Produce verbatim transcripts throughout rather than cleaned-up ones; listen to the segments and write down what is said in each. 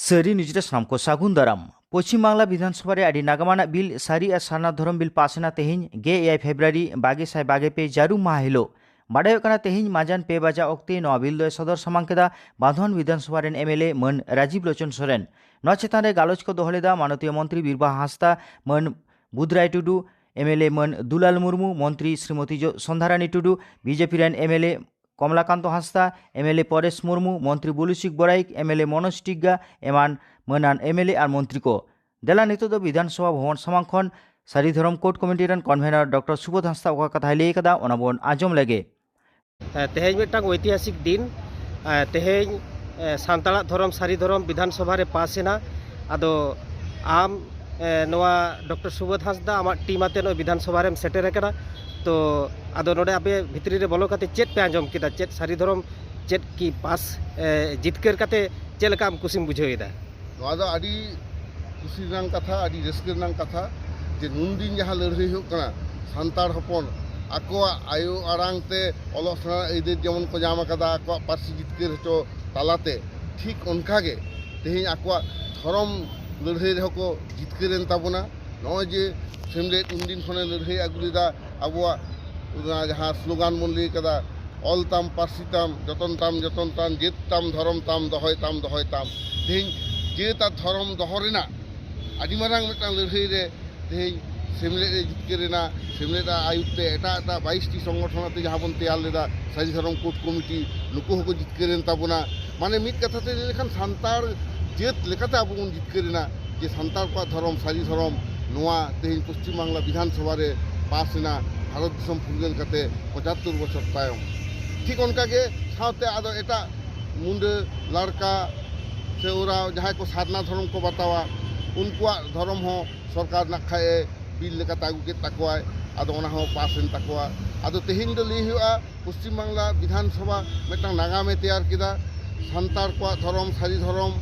ᱥᱟᱹᱨᱤ ᱱᱤᱭᱩᱡᱽ ᱨᱮ ᱥᱟᱱᱟᱢ ᱠᱚ ᱥᱟᱹᱜᱩᱱ ᱫᱟᱨᱟᱢ᱾ ᱯᱚᱪᱷᱤᱢ ᱵᱟᱝᱞᱟ ᱵᱤᱫᱷᱟᱱ ᱥᱚᱵᱷᱟ ᱨᱮ ᱟᱹᱰᱤ ᱱᱟᱜᱟᱢ ᱟᱱᱟᱜ ᱵᱤᱞ ᱥᱟᱹᱨᱤ ᱟᱨ ᱥᱟᱨᱱᱟ ᱫᱷᱚᱨᱚᱢ ᱵᱤᱞ ᱯᱟᱥ ᱮᱱᱟ ᱛᱮᱦᱮᱧ, ᱜᱮᱞ ᱮᱭᱟᱭ ᱯᱷᱮᱵᱽᱨᱩᱣᱟᱨᱤ ᱵᱟᱨ ᱜᱮᱥᱟᱭ ᱵᱟᱨ ᱜᱮᱞ ᱯᱮ, ᱡᱟᱹᱨᱩᱢ ᱢᱟᱦᱟ ᱦᱤᱞᱳᱜ᱾ ᱵᱟᱰᱟᱭᱚᱜ ᱠᱟᱱᱟ, ᱛᱮᱦᱮᱧ ᱢᱟᱡᱟᱱ ᱯᱮ ᱵᱟᱡᱟ ᱚᱠᱛᱮ ᱱᱚᱣᱟ ᱵᱤᱞ ᱫᱚᱭ ᱥᱚᱫᱚᱨ ᱥᱟᱢᱟᱝ ᱠᱮᱫᱟ ᱵᱟᱸᱫᱷᱣᱟᱱ ᱵᱤᱫᱷᱟᱱ ᱥᱚᱵᱷᱟ ᱨᱮᱱ ᱮᱢ ᱮᱞ ᱮ ᱢᱟᱹᱱ ᱨᱟᱡᱤᱵᱽ ᱞᱳᱪᱚᱱ ᱥᱚᱨᱮᱱ᱾ ᱱᱚᱣᱟ ᱪᱮᱛᱟᱱ ᱨᱮ ᱜᱟᱞᱚᱪ ᱠᱚ ᱫᱚᱦᱚ ᱞᱮᱫᱟ ᱢᱟᱱᱚᱛᱤᱭᱚ ᱢᱚᱱᱛᱨᱤ ᱵᱤᱨᱵᱟᱦᱟ ᱦᱟᱸᱥᱫᱟ, ᱢᱟᱹᱱ ᱵᱩᱫᱷᱨᱟᱭ ᱴᱩᱰᱩ, ᱮᱢ ᱮᱞ ᱮ ᱢᱟᱹᱱ ᱫᱩᱞᱟᱞ ᱢᱩᱨᱢᱩ, ᱢᱚᱱᱛᱨᱤ ᱥᱨᱤᱢᱚᱛᱤ ᱡᱚ-, ᱥᱚᱱᱫᱷᱟᱨᱟᱱᱤ ᱴᱩᱰᱩ, ᱵᱤ ᱡᱮ ᱯᱤ ᱨᱮᱱ ᱮᱢ ᱮᱞ ᱮ ᱠᱚᱢᱞᱟᱠᱟᱱᱛᱚ ᱦᱟᱸᱥᱫᱟ, M L A Paresh Murmu, ᱢᱚᱱᱛᱨᱤ ᱵᱩᱞᱩ ᱥᱤᱠ ᱵᱚᱨᱟᱭᱤᱠ, ᱮᱢ ᱮᱞ ᱮ ᱢᱚᱱᱳᱡᱽ ᱴᱤᱠᱜᱟ ᱮᱢᱟᱱ ᱢᱟᱹᱱᱟᱱ ᱮᱢ ᱮᱞ ᱮ ᱟᱨ ᱢᱚᱱᱛᱨᱤ ᱠᱚ᱾ ᱫᱮᱞᱟ ᱱᱤᱛᱚᱜ ᱫᱚ ᱵᱤᱫᱷᱟᱱ ᱥᱚᱵᱷᱟ ᱵᱷᱚᱵᱚᱱ ᱥᱟᱢᱟᱝ ᱠᱷᱚᱱ ᱥᱟᱹᱨᱤ ᱫᱷᱚᱨᱚᱢ ᱠᱳᱰ ᱠᱚᱢᱤᱴᱤ ᱨᱮᱱ ᱠᱚᱱᱵᱷᱮᱱᱚᱨ ᱰᱚᱠᱴᱚᱨ ᱥᱩᱵᱳᱫᱷ ᱦᱟᱸᱥᱫᱟ ᱚᱠᱟ ᱠᱟᱛᱷᱟᱭ ᱞᱟᱹᱭ ᱟᱠᱟᱫᱟ, ᱚᱱᱟ ᱵᱚᱱ ᱟᱸᱡᱚᱢ ᱞᱮᱜᱮ᱾ ᱦᱮᱸ, ᱛᱮᱦᱮᱧ ᱢᱤᱫᱴᱟᱝ ᱳᱭᱛᱤᱦᱟᱥᱤᱠ ᱫᱤᱱ᱾ ᱮ, ᱛᱮᱦᱮᱧ, ᱮ, ᱥᱟᱱᱛᱟᱲᱟᱜ ᱫᱷᱚᱨᱚᱢ, ᱥᱟᱹᱨᱤ ᱫᱷᱚᱨᱚᱢ ᱵᱤᱫᱷᱟᱱ ᱥᱚᱵᱷᱟ ᱨᱮ ᱯᱟᱥ ᱮᱱᱟ᱾ ᱟᱫᱚ ᱟᱢ, ᱮ, ᱱᱚᱣᱟ ᱰᱚᱠᱴᱚᱨ ᱥᱩᱵᱳᱫᱷ ᱦᱟᱸᱥᱫᱟ, ᱟᱢᱟᱜ ᱴᱤᱢ ᱟᱛᱮ ᱱᱚᱜᱼᱚᱭ ᱵᱤᱫᱷᱟᱱ ᱥᱚᱵᱷᱟ ᱨᱮᱢ ᱥᱮᱴᱮᱨ ᱟᱠᱟᱱᱟ᱾ ᱛᱚ ᱟᱫᱚ ᱱᱚᱰᱮ ᱟᱯᱮ ᱵᱷᱤᱛᱨᱤ ᱨᱮ ᱵᱚᱞᱚ ᱠᱟᱛᱮ ᱪᱮᱫ ᱯᱮ ᱟᱸᱡᱚᱢ ᱠᱮᱫᱟ? ᱪᱮᱫ ᱥᱟᱹᱨᱤ ᱫᱷᱚᱨᱚᱢ, ᱪᱮᱫ ᱠᱤ ᱯᱟᱥ, ᱮ, ᱡᱤᱛᱠᱟᱹᱨ ᱠᱟᱛᱮ ᱪᱮᱫ ᱞᱮᱠᱟ ᱟᱢ ᱠᱩᱥᱤᱢ ᱵᱩᱡᱷᱟᱹᱣ ᱮᱫᱟ? ᱱᱚᱣᱟ ᱫᱚ ᱟᱹᱰᱤ ᱠᱩᱥᱤ ᱨᱮᱱᱟᱜ ᱠᱟᱛᱷᱟ, ᱟᱹᱰᱤ ᱨᱟᱹᱥᱠᱟᱹ ᱨᱮᱱᱟᱜ ᱠᱟᱛᱷᱟ ᱡᱮ ᱱᱩᱱᱫᱤᱱ ᱡᱟᱦᱟᱸ ᱞᱟᱹᱲᱦᱟᱹᱭ ᱦᱩᱭᱩᱜ ᱠᱟᱱᱟ, ᱥᱟᱱᱛᱟᱲ ᱦᱚᱯᱚᱱ ᱟᱠᱚᱣᱟᱜ ᱟᱭᱳ ᱟᱲᱟᱝ ᱛᱮ ᱚᱞᱚᱜ ᱥᱮᱬᱟ ᱟᱹᱭᱫᱟᱹᱨ ᱡᱮᱢᱚᱱ ᱠᱚ ᱧᱟᱢ ᱟᱠᱟᱫᱟ ᱟᱠᱚᱣᱟᱜ ᱯᱟᱹᱨᱥᱤ ᱡᱤᱛᱠᱟᱹᱨ ᱦᱚᱪᱚ ᱛᱟᱞᱟᱛᱮ, ᱴᱷᱤᱠ ᱚᱱᱠᱟᱜᱮ ᱛᱮᱦᱮᱧ ᱟᱠᱚᱣᱟᱜ ᱫᱷᱚᱨᱚᱢ ᱞᱟᱹᱲᱦᱟᱹᱭ ᱨᱮᱦᱚᱸ ᱠᱚ ᱡᱤᱛᱠᱟᱹᱨ ᱮᱱ ᱛᱟᱵᱚᱱᱟ᱾ ᱱᱚᱜᱼᱚᱭ ᱡᱮ ᱥᱮᱢᱞᱮᱫ ᱩᱱᱫᱤᱱ ᱠᱷᱚᱱᱮ ᱞᱟᱹᱲᱦᱟᱹᱭ ᱟᱹᱜᱩ ᱞᱮᱫᱟ, ᱟᱵᱚᱣᱟᱜ ᱚᱱᱟ ᱡᱟᱦᱟᱸ ᱥᱞᱳᱜᱟᱱ ᱵᱚᱱ ᱞᱟᱹᱭ ᱠᱟᱫᱟ, "ᱚᱞ ᱛᱟᱢ, ᱯᱟᱹᱨᱥᱤ ᱛᱟᱢ, ᱡᱚᱛᱚᱱ ᱛᱟᱢ, ᱡᱚᱛᱚᱱ ᱛᱟᱢ, ᱡᱟᱹᱛ ᱛᱟᱢ, ᱫᱷᱚᱨᱚᱢ ᱛᱟᱢ, ᱫᱚᱦᱚᱭ ᱛᱟᱢ, ᱫᱚᱦᱚᱭ ᱛᱟᱢ", ᱛᱮᱦᱮᱧ ᱡᱟᱹᱛ ᱟᱨ ᱫᱷᱚᱨᱚᱢ ᱫᱚᱦᱚ ᱨᱮᱱᱟᱜ ᱟᱹᱰᱤ ᱢᱟᱨᱟᱝ ᱢᱤᱫᱴᱟᱝ ᱞᱟᱹᱲᱦᱟᱹᱭ ᱨᱮ ᱛᱮᱦᱮᱧ ᱥᱮᱢᱞᱮᱫ ᱮ ᱡᱤᱛᱠᱟᱹᱨ ᱮᱱᱟ᱾ ᱥᱮᱢᱞᱮᱫ ᱟᱜ ᱟᱹᱭᱩᱨ ᱛᱮ ᱮᱴᱟᱜ ᱮᱴᱟᱜ ᱵᱟᱭᱤᱥ ᱴᱤ ᱥᱚᱝᱜᱚᱴᱷᱚᱱ ᱟᱛᱮ ᱡᱟᱦᱟᱸ ᱵᱚᱱ ᱛᱮᱭᱟᱨ ᱞᱮᱫᱟ ᱥᱟᱹᱨᱤ ᱫᱷᱚᱨᱚᱢ ᱠᱳᱰ ᱠᱚᱢᱤᱴᱤ, ᱱᱩᱠᱩ ᱦᱚᱸᱠᱚ ᱡᱤᱛᱠᱟᱹᱨ ᱮᱱ ᱛᱟᱵᱚᱱᱟ᱾ ᱢᱟᱱᱮ ᱢᱤᱫ ᱠᱟᱛᱷᱟ ᱛᱮ ᱞᱟᱹᱭ ᱞᱮᱠᱷᱟᱱ ᱥᱟᱱᱛᱟᱲ ᱡᱟᱹᱛ ᱞᱮᱠᱟᱛᱮ ᱟᱵᱚ ᱵᱚᱱ ᱡᱤᱛᱠᱟᱹᱨ ᱮᱱᱟ ᱡᱮ ᱥᱟᱱᱛᱟᱲ ᱠᱚᱣᱟᱜ ᱫᱷᱚᱨᱚᱢ, ᱥᱟᱹᱨᱤ ᱫᱷᱚᱨᱚᱢ, ᱱᱚᱣᱟ ᱛᱮᱦᱮᱧ ᱯᱚᱥᱪᱤᱢ ᱵᱟᱝᱞᱟ ᱵᱤᱫᱷᱟᱱ ᱥᱚᱵᱷᱟ ᱨᱮ ᱯᱟᱥ ᱮᱱᱟ ᱵᱷᱟᱨᱚᱛ ᱫᱤᱥᱚᱢ ᱯᱷᱩᱨᱜᱟᱹᱞ ᱠᱟᱛᱮ ᱯᱚᱸᱪᱟᱛᱛᱳᱨ ᱵᱚᱪᱷᱚᱨ ᱛᱟᱭᱚᱢ᱾ ᱴᱷᱤᱠ ᱚᱱᱠᱟᱜᱮ ᱥᱟᱶᱛᱮ ᱟᱫᱚ ᱮᱴᱟᱜ ᱢᱩᱱᱰᱟᱹ, ᱞᱟᱲᱠᱟ ᱥᱮ ᱳᱨᱟᱣ ᱡᱟᱦᱟᱸᱭ ᱠᱚ ᱥᱟᱨᱱᱟ ᱫᱷᱚᱨᱚᱢ ᱠᱚ ᱵᱟᱛᱟᱣᱟ, ᱩᱱᱠᱩᱣᱟᱜ ᱫᱷᱚᱨᱚᱢ ᱦᱚᱸ ᱥᱚᱨᱠᱟᱨ ᱱᱟᱜ ᱠᱷᱟᱡ ᱮ ᱵᱤᱞ ᱞᱮᱠᱟᱛᱮ ᱟᱹᱜᱩ ᱠᱮᱫ ᱛᱟᱠᱚᱣᱟᱭ᱾ ᱟᱫᱚ ᱚᱱᱟ ᱦᱚᱸ ᱯᱟᱥ ᱮᱱ ᱛᱟᱠᱚᱣᱟ᱾ ᱟᱫᱚ ᱛᱮᱦᱮᱧ ᱫᱚ ᱞᱟᱹᱭ ᱦᱩᱭᱩᱜᱼᱟ, ᱯᱚᱥᱪᱤᱢ ᱵᱟᱝᱞᱟ ᱵᱤᱫᱷᱟᱱ ᱥᱚᱵᱷᱟ ᱢᱤᱫᱴᱟᱝ ᱱᱟᱜᱟᱢᱮ ᱛᱮᱭᱟᱨ ᱠᱮᱫᱟ᱾ ᱥᱟᱱᱛᱟᱲ ᱠᱳᱣᱟᱜ ᱫᱷᱚᱨᱚᱢ, ᱥᱟᱹᱨᱤ ᱫᱷᱚᱨᱚᱢ,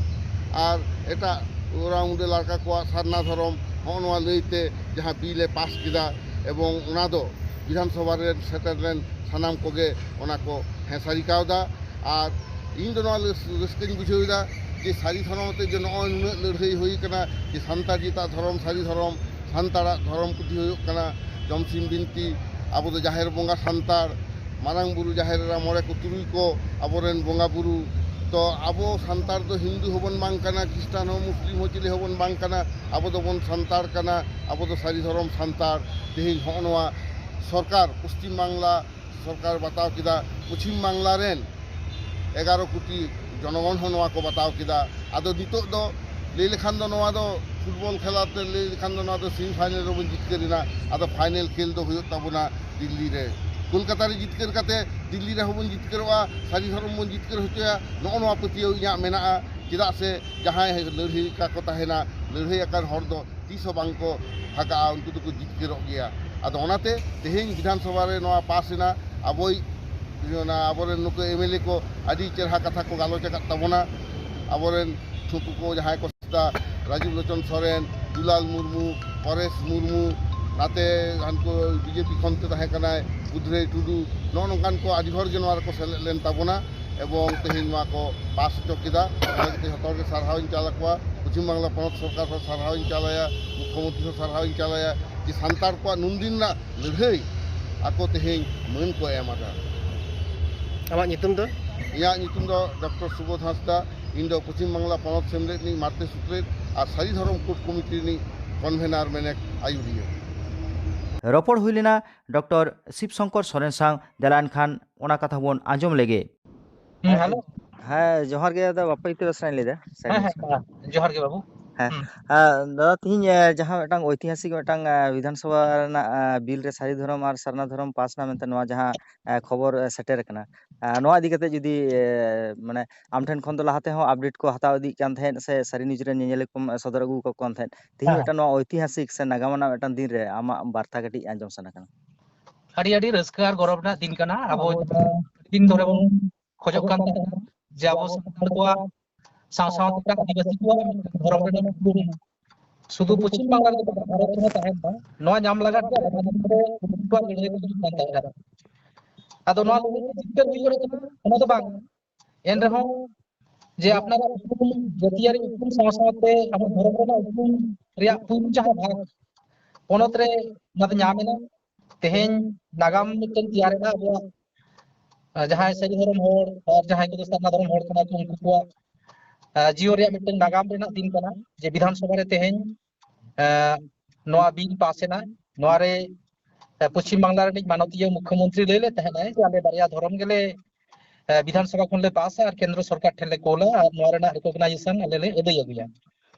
ᱟᱨ ᱮᱴᱟᱜ ᱳᱨᱟᱣ ᱢᱩᱱᱰᱟᱹ ᱞᱟᱲᱠᱟ ᱠᱳᱣᱟᱜ ᱥᱟᱨᱱᱟ ᱫᱷᱚᱨᱚᱢ, ᱦᱚᱸᱜᱼᱚ ᱱᱚᱣᱟ ᱞᱟᱹᱭᱛᱮ ᱡᱟᱦᱟᱸ ᱵᱤᱞ ᱮ ᱯᱟᱥ ᱠᱮᱫᱟ, ᱮᱵᱚᱝ ᱚᱱᱟ ᱫᱚ ᱵᱤᱫᱷᱟᱱ ᱥᱚᱵᱷᱟ ᱨᱮᱱ ᱥᱮᱴᱮᱨ ᱞᱮᱱ ᱥᱟᱱᱟᱢ ᱠᱚᱜᱮ ᱚᱱᱟ ᱠᱚ ᱦᱮᱸ ᱥᱟᱹᱨᱤ ᱠᱟᱣᱫᱟ᱾ ᱟᱨ ᱤᱧ ᱫᱚ ᱱᱚᱣᱟ ᱨᱟᱹᱥ-, ᱨᱟᱹᱥᱠᱟᱹᱧ ᱵᱩᱡᱷᱟᱹᱣ ᱮᱫᱟ ᱡᱮ ᱥᱟᱹᱨᱤ ᱫᱷᱚᱨᱚᱢ ᱟᱛᱮ ᱡᱮ ᱱᱚᱜᱼᱚᱭ ᱱᱩᱱᱟᱹᱜ ᱞᱟᱹᱲᱦᱟᱹᱭ ᱦᱩᱭ ᱠᱟᱱᱟ, ᱡᱮ ᱥᱟᱱᱛᱟᱲ ᱡᱮᱛᱟᱜ ᱫᱷᱚᱨᱚᱢ, ᱥᱟᱹᱨᱤ ᱫᱷᱚᱨᱚᱢ, ᱥᱟᱱᱛᱟᱲᱟᱜ ᱫᱷᱚᱨᱚᱢ ᱯᱩᱛᱷᱤ ᱦᱩᱭᱩᱜ ᱠᱟᱱᱟ ᱡᱚᱢᱥᱤᱢ ᱵᱤᱱᱛᱤ, ᱟᱵᱚ ᱫᱚ ᱡᱟᱦᱮᱨ ᱵᱚᱸᱜᱟ ᱥᱟᱱᱛᱟᱲ, ᱢᱟᱨᱟᱝ ᱵᱩᱨᱩ, ᱡᱟᱦᱮᱨ ᱮᱨᱟ, ᱢᱚᱬᱮ ᱠᱚ, ᱛᱩᱨᱩᱭ ᱠᱚ ᱟᱵᱚᱨᱮᱱ ᱵᱚᱸᱜᱟ ᱵᱩᱨᱩ᱾ ᱛᱚ ᱟᱵᱚ ᱥᱟᱱᱛᱟᱲ ᱫᱚ ᱦᱤᱱᱫᱩ ᱦᱚᱸᱵᱚᱱ ᱵᱟᱝ ᱠᱟᱱᱟ, ᱠᱷᱨᱤᱥᱴᱟᱱ ᱦᱚᱸ, ᱢᱩᱥᱞᱤᱢ ᱦᱚᱸ, ᱪᱤᱞᱤ ᱦᱚᱸᱵᱚᱱ ᱵᱟᱝ ᱠᱟᱱᱟ, ᱟᱵᱚ ᱫᱚᱵᱚᱱ ᱥᱟᱱᱛᱟᱲ ᱠᱟᱱᱟ, ᱟᱵᱚ ᱫᱚ ᱥᱟᱹᱨᱤ ᱫᱷᱚᱨᱚᱢ ᱥᱟᱱᱛᱟᱲ᱾ ᱛᱮᱦᱮᱧ ᱦᱚᱸᱜᱼᱚ ᱱᱚᱣᱟ ᱥᱚᱨᱠᱟᱨ, ᱯᱚᱥᱪᱤᱢ ᱵᱟᱝᱞᱟ ᱥᱚᱨᱠᱟᱨ ᱵᱟᱛᱟᱣ ᱠᱮᱫᱟ, ᱯᱚᱪᱷᱤᱢ ᱵᱟᱝᱞᱟ ᱨᱮᱱ ᱮᱜᱟᱨᱚ ᱠᱳᱴᱤ ᱡᱚᱱᱚᱜᱚᱱ ᱦᱚᱸ ᱱᱚᱣᱟ ᱠᱚ ᱵᱟᱛᱟᱣ ᱠᱮᱫᱟ᱾ ᱟᱫᱚ ᱱᱤᱛᱚᱜ ᱫᱚ ᱞᱟᱹᱭ ᱞᱮᱠᱷᱟᱱ ᱫᱚ ᱱᱚᱣᱟ ᱫᱚ ᱯᱷᱩᱴᱵᱚᱞ ᱠᱷᱮᱞᱟ ᱛᱮ ᱞᱟᱹᱭ ᱞᱮᱠᱷᱟᱱ ᱫᱚ ᱱᱚᱣᱟ ᱫᱚ semi final ᱨᱮᱵᱚᱱ ᱡᱤᱛᱠᱟᱹᱨ ᱮᱱᱟ᱾ ᱟᱫᱚ final ᱠᱷᱮᱞ ᱫᱚ ᱦᱩᱭᱩᱜ ᱛᱟᱵᱚᱱᱟ ᱫᱤᱞᱞᱤ ᱨᱮ᱾ ᱠᱳᱞᱠᱟᱛᱟ ᱨᱮ ᱡᱤᱛᱠᱟᱹᱨ ᱠᱟᱛᱮ ᱫᱤᱞᱞᱤ ᱨᱮᱦᱚᱸ ᱵᱚᱱ ᱡᱤᱛᱠᱟᱹᱨᱚᱜᱼᱟ, ᱥᱟᱹᱨᱤ ᱫᱷᱚᱨᱚᱢ ᱵᱚᱱ ᱡᱤᱛᱠᱟᱹᱨ ᱦᱚᱪᱚᱭᱟ, ᱱᱚᱜᱼᱚ ᱱᱚᱣᱟ ᱯᱟᱹᱛᱭᱟᱹᱣ ᱤᱧᱟᱹᱜ ᱢᱮᱱᱟᱜᱼᱟ᱾ ᱪᱮᱫᱟᱜ ᱥᱮ ᱡᱟᱦᱟᱸᱭ ᱞᱟᱹᱲᱦᱟᱹᱭ ᱟᱠᱟ ᱠᱚ ᱛᱟᱦᱮᱱᱟ, ᱞᱟᱹᱲᱦᱟᱹᱭ ᱟᱠᱟᱱ ᱦᱚᱲ ᱫᱚ ᱛᱤᱥ ᱦᱚᱸ ᱵᱟᱝ ᱠᱚ ᱵᱷᱟᱜᱟᱜᱼᱟ, ᱩᱱᱠᱩ ᱫᱚᱠᱚ ᱡᱤᱛᱠᱟᱹᱨᱚᱜ ᱜᱮᱭᱟ᱾ ᱟᱫᱚ ᱚᱱᱟᱛᱮ ᱛᱮᱦᱮᱧ ᱵᱤᱫᱷᱟᱱ ᱥᱚᱵᱷᱟ ᱨᱮ ᱱᱚᱣᱟ ᱯᱟᱥ ᱮᱱᱟ, ᱟᱵᱚᱭᱤᱡ ᱚᱱᱟ ᱟᱵᱚᱨᱮᱱ ᱱᱩᱠᱩ MLA ᱠᱚ ᱟᱹᱰᱤ ᱪᱮᱨᱦᱟ ᱠᱟᱛᱷᱟ ᱠᱚ ᱜᱟᱞᱚᱪ ᱟᱠᱟᱫ ᱛᱟᱵᱚᱱᱟ᱾ ᱟᱵᱚᱨᱮᱱ ᱱᱩᱠᱩ ᱠᱚ ᱡᱟᱦᱟᱸᱭ ᱠᱚ ᱥᱮᱫᱟ, ᱨᱟᱡᱤᱵ ᱞᱳᱪᱚᱱ ᱥᱚᱨᱮᱱ, ᱫᱩᱞᱟᱞ ᱢᱩᱨᱢᱩ, ᱯᱚᱨᱮᱥ ᱢᱩᱨᱢᱩ, ᱱᱟᱛᱮ ᱦᱟᱱᱠᱩ BJP ᱠᱷᱚᱱ ᱛᱮ ᱛᱟᱦᱮᱸ ᱠᱟᱱᱟᱭ ᱵᱩᱫᱷᱨᱟᱹᱭ ᱴᱩᱰᱩ, ᱱᱚᱜᱼᱚ ᱱᱚᱝᱠᱟᱱ ᱠᱚ ᱟᱹᱰᱤ ᱦᱚᱲ ᱜᱮ ᱱᱚᱣᱟ ᱨᱮᱠᱚ ᱥᱮᱞᱮᱫ ᱞᱮᱱ ᱛᱟᱵᱚᱱᱟ᱾ ᱮᱵᱚᱝ ᱛᱮᱦᱮᱧ ᱱᱚᱣᱟ ᱠᱚ ᱯᱟᱥ ᱦᱚᱪᱚ ᱠᱮᱫᱟ᱾ ᱚᱱᱟ ᱠᱷᱟᱹᱛᱤᱨ ᱡᱷᱚᱛᱚ ᱦᱚᱲ ᱜᱮ ᱥᱟᱨᱦᱟᱣ ᱤᱧ ᱪᱟᱞ ᱟᱠᱚᱣᱟ᱾ ᱯᱚᱪᱷᱤᱢ ᱵᱟᱝᱞᱟ ᱯᱚᱱᱚᱛ ᱥᱚᱨᱠᱟᱨ ᱦᱚᱸ ᱥᱟᱨᱦᱟᱣ ᱤᱧ ᱪᱟᱞ ᱟᱭᱟ, ᱢᱩᱠᱷᱭᱚᱢᱚᱱᱛᱨᱤ ᱦᱚᱸ ᱥᱟᱨᱦᱟᱣ ᱤᱧ ᱪᱟᱞ ᱟᱭᱟ ᱡᱮ ᱥᱟᱱᱛᱟᱲ ᱠᱚᱣᱟᱜ ᱱᱩᱱᱫᱤᱱ ᱨᱮᱱᱟᱜ ᱞᱟᱹᱲᱦᱟᱹᱭ ᱟᱠᱚ ᱛᱮᱦᱮᱧ ᱢᱟᱹᱱ ᱠᱚ ᱮᱢ ᱟᱠᱟᱫᱟ᱾ ᱟᱢᱟᱜ ᱧᱩᱛᱩᱢ ᱫᱚ? ᱤᱧᱟᱹᱜ ᱧᱩᱛᱩᱢ ᱫᱚ ᱰᱚᱠᱴᱚᱨ ᱥᱩᱵᱳᱫᱷ ᱦᱟᱸᱥᱫᱟ᱾ ᱤᱧ ᱫᱚ ᱯᱚᱪᱷᱤᱢ ᱵᱟᱝᱞᱟ ᱯᱚᱱᱚᱛ ᱥᱮᱢᱞᱮᱫ ᱨᱤᱱᱤᱡ ᱢᱟᱨᱛᱮ ᱥᱩᱛᱨᱮᱛ ᱟᱨ ᱥᱟᱹᱨᱤ ᱫᱷᱚᱨᱚᱢ ᱠᱳᱰ ᱠᱚᱢᱤᱴᱤ ᱨᱤᱱᱤᱡ ᱠᱚᱱᱵᱷᱮᱱᱟᱨ ᱢᱮᱱᱮᱠ ᱟᱹᱭᱩᱨᱤᱭᱟᱹ᱾ ᱨᱚᱯᱚᱲ ᱦᱩᱭ ᱞᱮᱱᱟ ᱰᱚᱠᱴᱚᱨ ᱥᱤᱵ ᱥᱚᱝᱠᱚᱨ ᱥᱚᱨᱮᱱ ᱥᱟᱶ᱾ ᱫᱮᱞᱟ ᱮᱱᱠᱷᱟᱱ ᱚᱱᱟ ᱠᱟᱛᱷᱟ ᱵᱚᱱ ᱟᱸᱡᱚᱢ ᱞᱮᱜᱮ᱾ ᱦᱮᱸ, ᱦᱮᱞᱳ᱾ ᱦᱮᱸ, ᱡᱚᱦᱟᱨ ᱜᱮ ᱫᱟᱫᱟ, ᱵᱟᱯᱮ ᱤᱛᱟᱹ ᱥᱟᱭ ᱞᱟᱹᱭᱫᱟ᱾ ᱦᱮᱸ, ᱦᱮᱸ, ᱡᱚᱦᱟᱨ ᱜᱮ ᱵᱟᱹᱵᱩ᱾ ᱦᱮᱸ, ᱦᱩᱸ᱾ ᱟᱨ ᱫᱟᱫᱟ, ᱛᱤᱦᱤᱧ, ᱮ, ᱡᱟᱦᱟᱸ ᱢᱤᱫᱴᱟᱝ ᱳᱭᱛᱤᱦᱟᱥᱤᱠ ᱢᱤᱫᱴᱟᱝ, ᱮ, ᱵᱤᱫᱷᱟᱱ ᱥᱚᱵᱷᱟ ᱨᱮᱱᱟᱜ, ᱮ, ᱵᱤᱞ ᱨᱮ ᱥᱟᱹᱨᱤ ᱫᱷᱚᱨᱚᱢ ᱟᱨ ᱥᱟᱨᱱᱟ ᱫᱷᱚᱨᱚᱢ ᱯᱟᱥ ᱮᱱᱟ ᱢᱮᱱᱛᱮ ᱱᱚᱣᱟ ᱡᱟᱦᱟᱸ, ᱮ, ᱠᱷᱚᱵᱚᱨ, ᱮ, ᱥᱮᱴᱮᱨ ᱟᱠᱟᱱᱟ, ᱮ, ᱱᱚᱣᱟ ᱤᱫᱤ ᱠᱟᱛᱮ ᱡᱩᱫᱤ, ᱮ, ᱢᱟᱱᱮ ᱟᱢ ᱴᱷᱮᱱ ᱠᱷᱚᱱ ᱫᱚ ᱞᱟᱦᱟ ᱛᱮᱦᱚᱸ ᱟᱯᱰᱮᱴ ᱠᱚ ᱦᱟᱛᱟᱣ ᱤᱫᱤᱜ ᱠᱟᱱ ᱛᱟᱦᱮᱸᱫ ᱥᱮ ᱥᱟᱹᱨᱤ ᱱᱤᱭᱩᱡᱽ ᱨᱮ ᱧᱮᱧᱮᱞ ᱠᱚᱢ, ᱮ, ᱥᱚᱫᱚᱨ ᱟᱹᱜᱩ ᱟᱠᱟᱫ ᱠᱟᱱ ᱛᱟᱦᱮᱸᱫ, ᱛᱤᱦᱤᱧ ᱦᱮᱸ᱾ ᱢᱤᱫᱴᱟᱝ ᱱᱚᱣᱟ ᱳᱭᱛᱤᱦᱟᱥᱤᱠ ᱥᱮ ᱱᱟᱜᱟᱢ ᱟᱱᱟᱜ ᱢᱤᱫᱴᱟᱝ ᱫᱤᱱ ᱨᱮ ᱟᱢᱟᱜ ᱵᱟᱨᱛᱟ ᱠᱟᱹᱴᱤᱡ ᱟᱸᱡᱚᱢ ᱥᱟᱱᱟ ᱠᱟᱱᱟ᱾ ᱟᱹᱰᱤ, ᱟᱹᱰᱤ ᱨᱟᱹᱥᱠᱟᱹ ᱟᱨ ᱜᱚᱨᱚᱵᱽ ᱨᱮᱱᱟᱜ ᱫᱤᱱ ᱠᱟᱱᱟ᱾ ᱟᱵᱚ ᱫᱤᱱ ᱫᱷᱚᱨᱮ ᱵᱚᱱ ᱠᱷᱚᱡᱚᱜ ᱠᱟᱱ ᱛᱟᱦᱮᱸᱱᱟ ᱡᱮ ᱟᱵᱚ ᱥᱟᱱᱛᱟᱲ ᱠᱚᱣᱟᱜ ᱥᱟᱶ ᱥᱟᱶᱛᱮ ᱮᱴᱟᱜ ᱟᱹᱫᱤᱵᱟᱹᱥᱤ ᱠᱚᱣᱟᱜ ᱢᱤᱫᱴᱟᱝ ᱫᱷᱚᱨᱚᱢ ᱨᱮᱱᱟᱜ ᱩᱯᱨᱩᱢ ᱥᱩᱫᱷᱩ ᱯᱚᱪᱷᱤᱢ ᱵᱟᱝᱞᱟ ᱨᱮ ᱫᱚ ᱵᱟᱝ, ᱵᱷᱟᱨᱚᱛ ᱨᱮᱦᱚᱸ ᱛᱟᱦᱮᱸᱱ ᱢᱟ᱾ ᱱᱚᱣᱟ ᱧᱟᱢ ᱞᱟᱹᱜᱤᱫ ᱛᱮ ᱟᱭᱢᱟ ᱫᱤᱱ ᱫᱷᱚᱨᱮ ᱩᱱᱠᱩᱣᱟᱜ ᱞᱟᱹᱲᱦᱟᱹᱭ ᱠᱚ ᱦᱩᱭᱩᱜ ᱠᱟᱱ ᱛᱟᱦᱮᱸᱱᱟ᱾ ᱟᱫᱚ ᱱᱚᱣᱟ ᱞᱟᱹᱲᱦᱟᱹᱭ ᱫᱚ ᱡᱤᱛᱠᱟᱹᱨ ᱦᱩᱭ ᱜᱚᱫ ᱟᱠᱟᱱᱟ, ᱚᱱᱟ ᱫᱚ ᱵᱟᱝ, ᱮᱱ ᱨᱮᱦᱚᱸ ᱡᱮ ᱟᱯᱱᱟᱨᱟᱜ ᱩᱯᱨᱩᱢ, ᱡᱟᱹᱛᱤᱭᱟᱹᱨᱤ ᱩᱯᱨᱩᱢ ᱥᱟᱶ ᱥᱟᱶᱛᱮ ᱟᱵᱚ ᱫᱷᱚᱨᱚᱢ ᱨᱮᱱᱟᱜ ᱩᱯᱨᱩᱢ ᱨᱮᱭᱟᱜ ᱯᱩᱱ ᱡᱟᱦᱟᱸ ᱵᱷᱟᱜᱽ ᱯᱚᱱᱚᱛ ᱨᱮ ᱚᱱᱟ ᱫᱚ ᱧᱟᱢ ᱮᱱᱟ᱾ ᱛᱮᱦᱮᱧ ᱱᱟᱜᱟᱢ ᱢᱤᱫᱴᱮᱱ ᱛᱮᱭᱟᱨ ᱮᱱᱟ ᱟᱵᱚᱣᱟᱜ, ᱟᱨ ᱡᱟᱦᱟᱸᱭ ᱥᱟᱹᱨᱤ ᱫᱷᱚᱨᱚᱢ ᱦᱚᱲ ᱟᱨ ᱡᱟᱦᱟᱸᱭ ᱠᱚᱫᱚ ᱥᱟᱨᱱᱟ ᱫᱷᱚᱨᱚᱢ ᱦᱚᱲ ᱠᱟᱱᱟ ᱠᱚ, ᱩᱱᱠᱩ ᱠᱚᱣᱟᱜ, ᱟᱨ ᱡᱤᱭᱚᱱ ᱨᱮᱭᱟᱜ ᱢᱤᱫᱴᱮᱱ ᱱᱟᱜᱟᱢ ᱨᱮᱱᱟᱜ ᱫᱤᱱ ᱠᱟᱱᱟ᱾ ᱡᱮ ᱵᱤᱫᱷᱟᱱ ᱥᱚᱵᱷᱟ ᱨᱮ ᱛᱮᱦᱮᱧ, ᱟᱨ ᱱᱚᱣᱟ ᱵᱤᱞ ᱯᱟᱥ ᱮᱱᱟ᱾ ᱱᱚᱣᱟ ᱨᱮ, ᱟᱨ ᱯᱚᱪᱷᱤᱢ ᱵᱟᱝᱞᱟ ᱨᱤᱱᱤᱡ ᱢᱟᱱᱚᱛᱤᱭᱟᱹ ᱢᱩᱠᱷᱭᱚᱢᱚᱱᱛᱨᱤ ᱞᱟᱹᱭ ᱞᱮᱫ ᱛᱟᱦᱮᱱᱟᱭ ᱡᱮ ᱟᱞᱮ ᱵᱟᱨᱭᱟ ᱫᱷᱚᱨᱚᱢ ᱜᱮᱞᱮ, ᱟᱨ ᱵᱤᱫᱷᱟᱱ ᱥᱚᱵᱷᱟ ᱠᱷᱚᱱ ᱞᱮ ᱯᱟᱥᱟ ᱟᱨ ᱠᱮᱱᱫᱨᱚ ᱥᱚᱨᱠᱟᱨ ᱴᱷᱮᱱ ᱞᱮ ᱠᱳᱞᱟ ᱟᱨ ᱱᱚᱣᱟ ᱨᱮᱱᱟᱜ ᱨᱮᱠᱚᱜᱱᱟᱭᱡᱮᱥᱚᱱ ᱟᱞᱮ ᱞᱮ ᱟᱹᱫᱟᱹᱭ ᱟᱹᱜᱩᱭᱟ᱾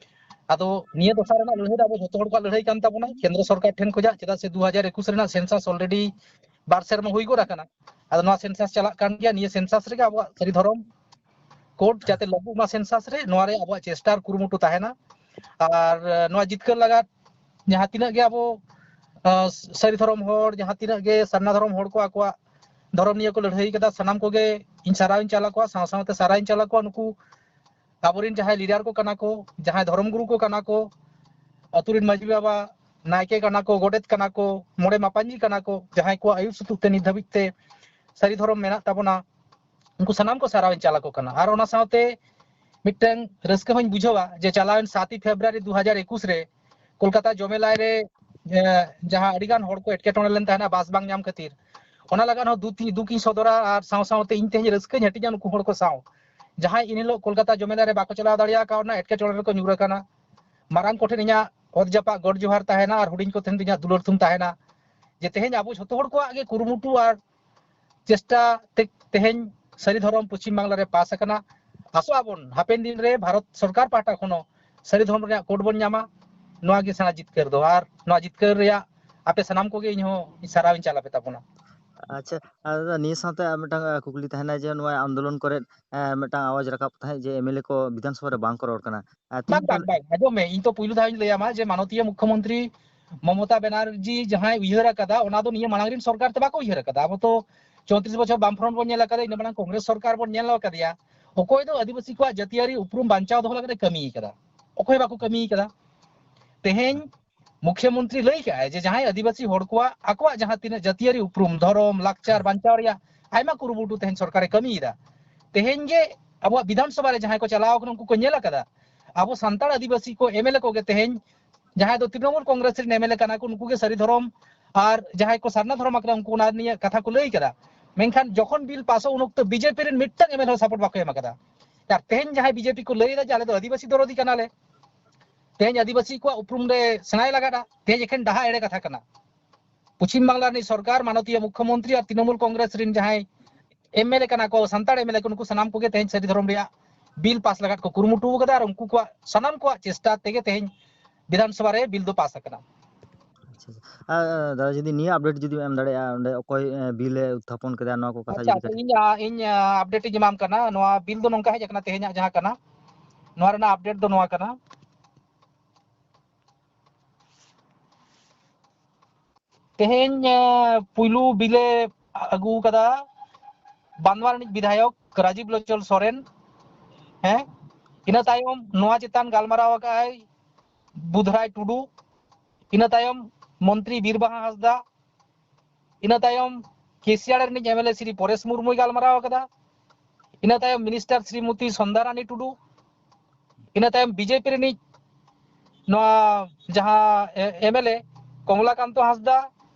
ᱟᱫᱚ ᱱᱤᱭᱟᱹ ᱫᱚᱥᱟᱨ ᱨᱮᱱᱟᱜ ᱞᱟᱹᱲᱦᱟᱹᱭ ᱫᱚ ᱟᱵᱚ ᱡᱷᱚᱛᱚ ᱦᱚᱲ ᱠᱚᱣᱟᱜ ᱞᱟᱹᱲᱦᱟᱹᱭ ᱠᱟᱱ ᱛᱟᱵᱚᱱᱟ ᱠᱮᱱᱫᱨᱚ ᱥᱚᱨᱠᱟᱨ ᱴᱷᱮᱱ ᱠᱷᱚᱱᱟᱜ, ᱪᱮᱫᱟᱜ ᱥᱮ ᱫᱩ ᱦᱟᱡᱟᱨ ᱮᱠᱩᱥ ᱨᱮᱱᱟᱜ ᱥᱮᱱᱥᱟᱥ already ᱵᱟᱨ ᱥᱮᱨᱢᱟ ᱦᱩᱭ ᱜᱚᱫ ᱟᱠᱟᱱᱟ᱾ ᱟᱫᱚ ᱱᱚᱣᱟ ᱥᱮᱱᱥᱟᱥ ᱪᱟᱞᱟᱜ ᱠᱟᱱ ᱜᱮᱭᱟ, ᱱᱤᱭᱟᱹ ᱥᱮᱱᱥᱟᱥ ᱨᱮᱜᱮ ᱟᱵᱚᱣᱟᱜ ᱥᱟᱹᱨᱤ ᱫᱷᱚᱨᱚᱢ ᱠᱳᱰ ᱡᱟᱛᱮ ᱞᱟᱹᱜᱩᱜ ᱢᱟ ᱥᱮᱱᱥᱟᱥ ᱨᱮ, ᱱᱚᱣᱟ ᱨᱮ ᱟᱵᱚᱣᱟᱜ ᱪᱮᱥᱴᱟ ᱟᱨ ᱠᱩᱨᱩᱢᱩᱴᱩ ᱛᱟᱦᱮᱱᱟ᱾ ᱟᱨ, ᱟᱨ ᱱᱚᱣᱟ ᱡᱤᱛᱠᱟᱹᱨ ᱞᱟᱜᱟᱫ ᱡᱟᱦᱟᱸ ᱛᱤᱱᱟᱹᱜ ᱜᱮ ᱟᱵᱚ, ᱟᱨ ᱥᱟᱹᱨᱤ ᱫᱷᱚᱨᱚᱢ ᱦᱚᱲ, ᱡᱟᱦᱟᱸ ᱛᱤᱱᱟᱹᱜ ᱜᱮ ᱥᱟᱨᱱᱟ ᱫᱷᱚᱨᱚᱢ ᱦᱚᱲ ᱠᱚ ᱟᱠᱚᱣᱟᱜ ᱫᱷᱚᱨᱚᱢ ᱱᱤᱭᱟᱹ ᱠᱚ ᱞᱟᱹᱲᱦᱟᱹᱭ ᱠᱟᱫᱟ, ᱥᱟᱱᱟᱢ ᱠᱚᱜᱮ ᱤᱧ ᱥᱟᱨᱦᱟᱣ ᱤᱧ ᱪᱟᱞ ᱟᱠᱚᱣᱟ, ᱥᱟᱶ ᱥᱟᱶᱛᱮ ᱥᱟᱨᱦᱟᱣ ᱤᱧ ᱪᱟᱞ ᱟᱠᱚᱣᱟ ᱱᱩᱠᱩ ᱟᱵᱚᱨᱮᱱ ᱡᱟᱦᱟᱸᱭ ᱞᱤᱰᱟᱨ ᱠᱚ ᱠᱟᱱᱟ ᱠᱚ, ᱡᱟᱦᱟᱸᱭ ᱫᱷᱚᱨᱚᱢ ᱜᱩᱨᱩ ᱠᱚ ᱠᱟᱱᱟ ᱠᱚ, ᱟᱛᱳ ᱨᱮᱱ ᱢᱟᱹᱡᱷᱤ ᱵᱟᱵᱟ, ᱱᱟᱭᱠᱮ ᱠᱟᱱᱟ ᱠᱚ, ᱜᱚᱰᱮᱛ ᱠᱟᱱᱟ ᱠᱚ, ᱢᱚᱬᱮ ᱢᱟᱯᱟᱧᱡᱤ ᱠᱟᱱᱟ ᱠᱚ, ᱡᱟᱦᱟᱸᱭ ᱠᱚᱣᱟᱜ ᱟᱹᱭᱩᱨ ᱥᱩᱛᱩᱜ ᱛᱮ ᱱᱤᱛ ᱫᱷᱟᱹᱵᱤᱡ ᱛᱮ ᱥᱟᱹᱨᱤ ᱫᱷᱚᱨᱚᱢ ᱢᱮᱱᱟᱜ ᱛᱟᱵᱚᱱᱟ, ᱩᱱᱠᱩ ᱥᱟᱱᱟᱢ ᱠᱚ ᱥᱟᱨᱦᱟᱣ ᱤᱧ ᱪᱟᱞ ᱟᱠᱚ ᱠᱟᱱᱟ᱾ ᱟᱨ ᱚᱱᱟ ᱥᱟᱶᱛᱮ ᱢᱤᱫᱴᱟᱝ ᱨᱟᱹᱥᱠᱟᱹ ᱦᱚᱸᱧ ᱵᱩᱡᱷᱟᱹᱣᱟ ᱡᱮ ᱪᱟᱞᱟᱣᱮᱱ ᱥᱟᱛ ᱯᱷᱮᱵᱽᱨᱩᱣᱟᱨᱤ ᱫᱩ ᱦᱟᱡᱟᱨ ᱮᱠᱩᱥ ᱨᱮ ᱠᱳᱞᱠᱟᱛᱟ ᱡᱚᱢᱮᱞᱟᱭ ᱨᱮ, ᱮ, ᱡᱟᱦᱟᱸ ᱟᱹᱰᱤ ᱜᱟᱱ ᱦᱚᱲ ᱠᱚ ᱮᱴᱠᱮᱴᱚᱬᱮ ᱞᱮᱱ ᱛᱟᱦᱮᱱᱟ ᱵᱟᱥ ᱵᱟᱝ ᱧᱟᱢ ᱠᱷᱟᱹᱛᱤᱨ, ᱚᱱᱟ ᱞᱟᱜᱟᱫ ᱦᱚᱸ ᱫᱩᱠ ᱤᱧ, ᱫᱩᱠ ᱤᱧ ᱥᱚᱫᱚᱨᱟ ᱟᱨ ᱥᱟᱶ ᱥᱟᱶᱛᱮ ᱤᱧ ᱛᱮᱦᱮᱧ ᱨᱟᱹᱥᱠᱟᱹᱧ ᱦᱟᱹᱴᱤᱧᱟ ᱱᱩᱠᱩ ᱦᱚᱲ ᱠᱚ ᱥᱟᱶ᱾ ᱡᱟᱦᱟᱸᱭ ᱤᱱ ᱦᱤᱞᱳᱜ ᱠᱳᱞᱠᱟᱛᱟ ᱡᱚᱢᱮᱞᱟᱭ ᱨᱮ ᱵᱟᱠᱚ ᱪᱟᱞᱟᱣ ᱫᱟᱲᱮᱭᱟᱜ ᱠᱟᱣᱱᱟ, ᱮᱴᱠᱮᱴᱚᱬᱮ ᱨᱮᱠᱚ ᱧᱩᱨ ᱟᱠᱟᱱᱟ, ᱢᱟᱨᱟᱝ ᱠᱚᱴᱷᱮᱱ ᱤᱧᱟᱹᱜ ᱚᱛ ᱡᱟᱯᱟᱜ ᱜᱚᱰ ᱡᱚᱦᱟᱨ ᱛᱟᱦᱮᱱᱟ ᱟᱨ ᱦᱩᱰᱤᱧ ᱠᱚ ᱴᱷᱮᱱ ᱫᱚ ᱤᱧᱟᱹᱜ ᱫᱩᱞᱟᱹᱲ ᱛᱷᱩᱢ ᱛᱟᱦᱮᱱᱟ ᱡᱮ ᱛᱮᱦᱮᱧ ᱟᱵᱚ ᱡᱷᱚᱛᱚ ᱦᱚᱲ ᱠᱚᱣᱟᱜ ᱜᱮ ᱠᱩᱨᱩᱢᱩᱴᱩ ᱟᱨ ᱪᱮᱥᱴᱟ ᱛᱮ ᱛᱮᱦᱮᱧ ᱥᱟᱹᱨᱤ ᱫᱷᱚᱨᱚᱢ ᱯᱚᱪᱷᱤᱢ ᱵᱟᱝᱞᱟ ᱨᱮ ᱯᱟᱥ ᱟᱠᱟᱱᱟ᱾ ᱟᱥᱚᱜ ᱟᱵᱚᱱ ᱦᱟᱯᱮᱱ ᱫᱤᱱ ᱨᱮ ᱵᱷᱟᱨᱚᱛ ᱥᱚᱨᱠᱟᱨ ᱯᱟᱦᱴᱟ ᱠᱷᱚᱱ ᱦᱚᱸ ᱥᱟᱹᱨᱤ ᱫᱷᱚᱨᱚᱢ ᱨᱮᱭᱟᱜ ᱠᱳᱰ ᱵᱚᱱ ᱧᱟᱢᱟ᱾ ᱱᱚᱣᱟ ᱜᱮ ᱥᱮᱬᱟ ᱡᱤᱛᱠᱟᱹᱨ ᱫᱚ, ᱟᱨ ᱱᱚᱣᱟ ᱡᱤᱛᱠᱟᱹᱨ ᱨᱮᱭᱟᱜ ᱟᱯᱮ ᱥᱟᱱᱟᱢ ᱠᱚᱜᱮ ᱤᱧ ᱦᱚᱸ ᱥᱟᱨᱦᱟᱣ ᱤᱧ ᱪᱟᱞ ᱟᱯᱮ ᱛᱟᱵᱚᱱᱟ᱾ ᱟᱪᱪᱷᱟ, ᱟᱨ ᱱᱤᱭᱟᱹ ᱥᱟᱶᱛᱮ ᱟᱨ ᱢᱤᱫᱴᱟᱝ, ᱟᱸ, ᱠᱩᱠᱞᱤ ᱛᱟᱦᱮᱱᱟ ᱡᱮ ᱱᱚᱣᱟ ᱟᱱᱫᱳᱞᱚᱱ ᱠᱚᱨᱮ, ᱟᱸ, ᱢᱤᱫᱴᱟᱝ ᱟᱣᱟᱡᱽ ᱨᱟᱠᱟᱵ ᱛᱟᱦᱮᱸᱫ ᱡᱮ ᱮᱢ ᱮᱞ ᱮ ᱠᱚ ᱵᱤᱫᱷᱟᱱ ᱥᱚᱵᱷᱟ ᱨᱮ ᱵᱟᱝ ᱠᱚ ᱨᱚᱲ ᱠᱟᱱᱟ᱾ ᱟᱨ ᱛᱤᱱ ᱵᱟᱝ, ᱵᱟᱝ, ᱵᱟᱝ, ᱟᱸᱡᱚᱢ ᱢᱮ, ᱤᱧ ᱛᱚ ᱯᱩᱭᱞᱩ ᱫᱷᱟᱣ ᱤᱧ ᱞᱟᱹᱭᱟᱢᱟ ᱡᱮ ᱢᱟᱱᱚᱛᱤᱭᱟᱹ ᱢᱩᱠᱷᱭᱚᱢᱚᱱᱛᱨᱤ ᱢᱚᱢᱚᱛᱟ ᱵᱮᱱᱟᱨᱡᱤ ᱡᱟᱦᱟᱸᱭ ᱩᱭᱦᱟᱹᱨ ᱟᱠᱟᱫᱟ, ᱚᱱᱟ ᱫᱚ ᱱᱤᱭᱟᱹ ᱢᱟᱲᱟᱝ ᱨᱮᱱ ᱥᱚᱨᱠᱟᱨ ᱛᱮ ᱵᱟᱠᱚ ᱩᱭᱦᱟᱹᱨ ᱟᱠᱟᱫᱟ᱾ ᱟᱵᱚ ᱛᱚ ᱪᱳᱭᱛᱨᱤᱥ ᱵᱚᱪᱷᱚᱨ ᱵᱟᱢ ᱯᱷᱨᱚᱱᱴ ᱵᱚᱱ ᱧᱮᱞ ᱟᱠᱟᱫᱟ, ᱤᱱᱟᱹ ᱢᱟᱲᱟᱝ ᱠᱚᱝᱜᱨᱮᱥ ᱥᱚᱨᱠᱟᱨ ᱵᱚᱱ ᱧᱮᱞ ᱟᱠᱟᱫᱮᱭᱟ᱾ ᱚᱠᱚᱭ ᱫᱚ ᱟᱹᱫᱤᱵᱟᱹᱥᱤ ᱠᱚᱣᱟᱜ ᱡᱟᱹᱛᱤᱭᱟᱹᱨᱤ ᱩᱯᱨᱩᱢ ᱵᱟᱧᱪᱟᱣ ᱫᱚᱦᱚ ᱞᱟᱹᱜᱤᱫ ᱮ ᱠᱟᱹᱢᱤ ᱟᱠᱟᱫᱟ? ᱚᱠᱚᱭ ᱵᱟᱠᱚ ᱠᱟᱹᱢᱤ ᱟᱠᱟᱫᱟ᱾ ᱛᱮᱦᱮᱧ ᱢᱩᱠᱷᱭᱚᱢᱚᱱᱛᱨᱤ ᱞᱟᱹᱭ ᱠᱟᱜᱼᱟᱭ ᱡᱮ ᱡᱟᱦᱟᱸᱭ ᱟᱹᱫᱤᱵᱟᱹᱥᱤ ᱦᱚᱲ ᱠᱚᱣᱟᱜ ᱟᱠᱚᱣᱟᱜ ᱡᱟᱦᱟᱸ ᱛᱤᱱᱟᱹᱜ ᱡᱟᱹᱛᱤᱭᱟᱹᱨᱤ ᱩᱯᱨᱩᱢ, ᱫᱷᱚᱨᱚᱢ, ᱞᱟᱠᱪᱟᱨ ᱵᱟᱧᱪᱟᱣ ᱨᱮᱭᱟᱜ ᱟᱭᱢᱟ ᱠᱩᱨᱩᱢᱩᱴᱩ ᱛᱮᱦᱮᱧ ᱥᱚᱨᱠᱟᱨᱮ ᱠᱟᱹᱢᱤᱭᱮᱫᱟ᱾ ᱛᱮᱦᱮᱧ ᱜᱮ ᱟᱵᱚᱣᱟᱜ ᱵᱤᱫᱷᱟᱱ ᱥᱚᱵᱷᱟ ᱨᱮ ᱡᱟᱦᱟᱸᱭ ᱠᱚ ᱪᱟᱞᱟᱣ ᱟᱠᱟᱱᱟ, ᱩᱱᱠᱩ ᱠᱚ ᱧᱮᱞ ᱟᱠᱟᱫᱟ᱾ ᱟᱵᱚ ᱥᱟᱱᱛᱟᱲ ᱟᱹᱫᱤᱵᱟᱹᱥᱤ ᱠᱚ ᱮᱢᱮᱞᱮ ᱠᱚᱜᱮ ᱛᱮᱦᱮᱧ ᱡᱟᱦᱟᱸᱭ ᱫᱚ ᱛᱨᱤᱱᱚᱢᱩᱞ ᱠᱚᱝᱜᱨᱮᱥ ᱨᱮᱱ ᱮᱢᱮᱞᱮ ᱠᱟᱱᱟ ᱠᱚ, ᱩᱱᱠᱩ ᱜᱮ ᱥᱟᱹᱨᱤ ᱫᱷᱚᱨᱚᱢ ᱟᱨ ᱡᱟᱦᱟᱸᱭ ᱠᱚ ᱥᱟᱨᱱᱟ ᱫᱷᱚᱨᱚᱢ ᱟᱠᱟᱱᱟ, ᱩᱱᱠᱩ ᱚᱱᱟ ᱱᱤᱭᱮ ᱠᱟᱛᱷᱟ ᱠᱚ ᱞᱟᱹᱭ ᱠᱟᱫᱟ᱾ ᱢᱮᱱᱠᱷᱟᱱ ᱡᱚᱠᱷᱚᱱ ᱵᱤᱞ ᱯᱟᱥᱚᱜ, ᱩᱱ ᱚᱠᱛᱚ ᱵᱤᱡᱮᱯᱤ ᱨᱮᱱ ᱢᱤᱫᱴᱟᱝ ᱮᱢᱮᱞᱮ ᱦᱚᱸ ᱥᱟᱯᱳᱨᱴ ᱵᱟᱠᱚ ᱮᱢ ᱟᱠᱟᱫᱟ᱾ ᱟᱨ ᱛᱮᱦᱮᱧ ᱡᱟᱦᱟᱸᱭ ᱵᱤᱡᱮᱯᱤ ᱠᱚ ᱞᱟᱹᱭ ᱮᱫᱟ ᱡᱮ ᱟᱞᱮ ᱫᱚ ᱟᱹᱫᱤᱵᱟᱹᱥᱤ ᱫᱚᱨᱚᱫᱤ ᱠᱟᱱᱟᱞᱮ, ᱛᱮᱦᱮᱧ ᱟᱹᱫᱤᱵᱟᱹᱥᱤ ᱠᱚᱣᱟᱜ ᱩᱯᱨᱩᱢ ᱨᱮ ᱥᱮᱬᱟᱭ ᱞᱟᱜᱟᱜᱼᱟ, ᱛᱮᱦᱮᱧ ᱮᱠᱷᱮᱱ ᱰᱟᱦᱟ ᱮᱲᱮ ᱠᱟᱛᱷᱟ ᱠᱟᱱᱟ᱾ ᱯᱚᱪᱷᱤᱢ ᱵᱟᱝᱞᱟ ᱨᱤᱱᱤᱡ ᱥᱚᱨᱠᱟᱨ, ᱢᱟᱱᱚᱛᱤᱭᱚ ᱢᱩᱠᱷᱭᱚᱢᱚᱱᱛᱨᱤ ᱟᱨ ᱛᱨᱤᱱᱚᱢᱩᱞ ᱠᱚᱝᱜᱨᱮᱥ ᱨᱤᱱ ᱡᱟᱦᱟᱸᱭ ᱮᱢᱮᱞᱮ ᱠᱟᱱᱟ ᱠᱚ, ᱥᱟᱱᱛᱟᱲ ᱮᱢᱮᱞᱮ ᱠᱚ, ᱱᱩᱠᱩ ᱥᱟᱱᱟᱢ ᱠᱚᱜᱮ ᱛᱮᱦᱮᱧ ᱥᱟᱹᱨᱤ ᱫᱷᱚᱨᱚᱢ ᱨᱮᱭᱟᱜ ᱵᱤᱞ ᱯᱟᱥ ᱞᱟᱜᱟᱫ ᱠᱚ ᱠᱩᱨᱩᱢᱩᱴᱩ ᱟᱠᱟᱫᱟ ᱟᱨ ᱩᱱᱠᱩ ᱠᱚᱣᱟᱜ, ᱥᱟᱱᱟᱢ ᱠᱚᱣᱟᱜ ᱪᱮᱥᱴᱟ ᱛᱮᱜᱮ ᱛᱮᱦᱮᱧ ᱵᱤᱫᱷᱟᱱ ᱥᱚᱵᱷᱟ ᱨᱮ ᱵᱤᱞ ᱫᱚ ᱯᱟᱥ ᱟᱠᱟᱱᱟ᱾ ᱟᱪᱪᱷᱟ, ᱟᱪᱪᱷᱟ᱾ ᱟᱨ, ᱟᱨ ᱫᱟᱫᱟ, ᱡᱩᱫᱤ ᱱᱤᱭᱟᱹ ᱟᱯᱰᱮᱴ ᱡᱩᱫᱤᱢ ᱮᱢ ᱫᱟᱲᱮᱭᱟᱜᱼᱟ, ᱚᱸᱰᱮ ᱚᱠᱚᱭ ᱮ, ᱵᱤᱞ ᱮ ᱩᱛᱛᱷᱟᱯᱚᱱ ᱠᱮᱫᱟ, ᱱᱚᱣᱟ ᱠᱚ ᱠᱟᱛᱷᱟ ᱟᱪᱪᱷᱟ, ᱡᱩᱫᱤ ᱟᱪᱪᱷᱟ, ᱠᱟᱹᱴᱤᱡ᱾ ᱤᱧ ᱟ, ᱤᱧ ᱟ, ᱟᱯᱰᱮᱴ ᱤᱧ ᱮᱢᱟᱢ ᱠᱟᱱᱟ᱾ ᱱᱚᱣᱟ ᱵᱤᱞ ᱫᱚ ᱱᱚᱝᱠᱟ ᱦᱮᱡ ᱟᱠᱟᱱᱟ, ᱛᱮᱦᱮᱧᱟᱜ ᱡᱟᱦᱟᱸ ᱠᱟᱱᱟ, ᱱᱚᱣᱟ ᱨᱮᱱᱟᱜ ᱟᱯᱰᱮᱴ ᱫᱚ ᱱᱚᱣᱟ ᱠᱟᱱᱟ᱾ ᱛᱮᱦᱮᱧ ᱮ, ᱯᱩᱭᱞᱩ ᱵᱤᱞᱮ ᱟᱹᱜᱩ ᱠᱟᱫᱟ ᱵᱟᱸᱫᱣᱟᱱ ᱨᱤᱱᱤᱡ ᱵᱤᱫᱷᱟᱭᱚᱠ ᱨᱟᱡᱤᱵ ᱞᱳᱪᱚᱱ ᱥᱚᱨᱮᱱ᱾ ᱦᱮᱸ, ᱤᱱᱟᱹ ᱛᱟᱭᱚᱢ ᱱᱚᱣᱟ ᱪᱮᱛᱟᱱ ᱜᱟᱞᱢᱟᱨᱟᱣ ᱟᱠᱟᱫ ᱟᱭ ᱵᱩᱫᱷᱨᱟᱭ ᱴᱩᱰᱩ᱾ ᱤᱱᱟᱹ ᱛᱟᱭᱚᱢ ᱢᱚᱱᱛᱨᱤ ᱵᱤᱨᱵᱟᱦᱟ ᱦᱟᱸᱥᱫᱟ᱾ ᱤᱱᱟᱹ ᱛᱟᱭᱚᱢ ᱠᱮᱥᱤᱭᱟᱲ ᱨᱤᱱᱤᱡ ᱮᱢᱮᱞᱮ ᱥᱨᱤ ᱯᱚᱨᱮᱥ ᱢᱩᱨᱢᱩᱭ ᱜᱟᱞᱢᱟᱨᱟᱣ ᱟᱠᱟᱫᱟ᱾ ᱤᱱᱟᱹ ᱛᱟᱭᱚᱢ ᱢᱤᱱᱤᱥᱴᱟᱨ ᱥᱨᱤᱢᱚᱛᱤ ᱥᱚᱱᱫᱷᱟ ᱨᱟᱱᱤ ᱴᱩᱰᱩ᱾ ᱤᱱᱟᱹ ᱛᱟᱭᱚᱢ ᱵᱤᱡᱮᱯᱤ ᱨᱤᱱᱤᱡ ᱱᱚᱣᱟ ᱡᱟᱦᱟᱸ ᱮ-, ᱮᱢᱮᱞᱮ ᱠᱚᱢᱞᱟᱠᱟᱱᱛᱚ ᱦᱟᱸᱥᱫᱟ,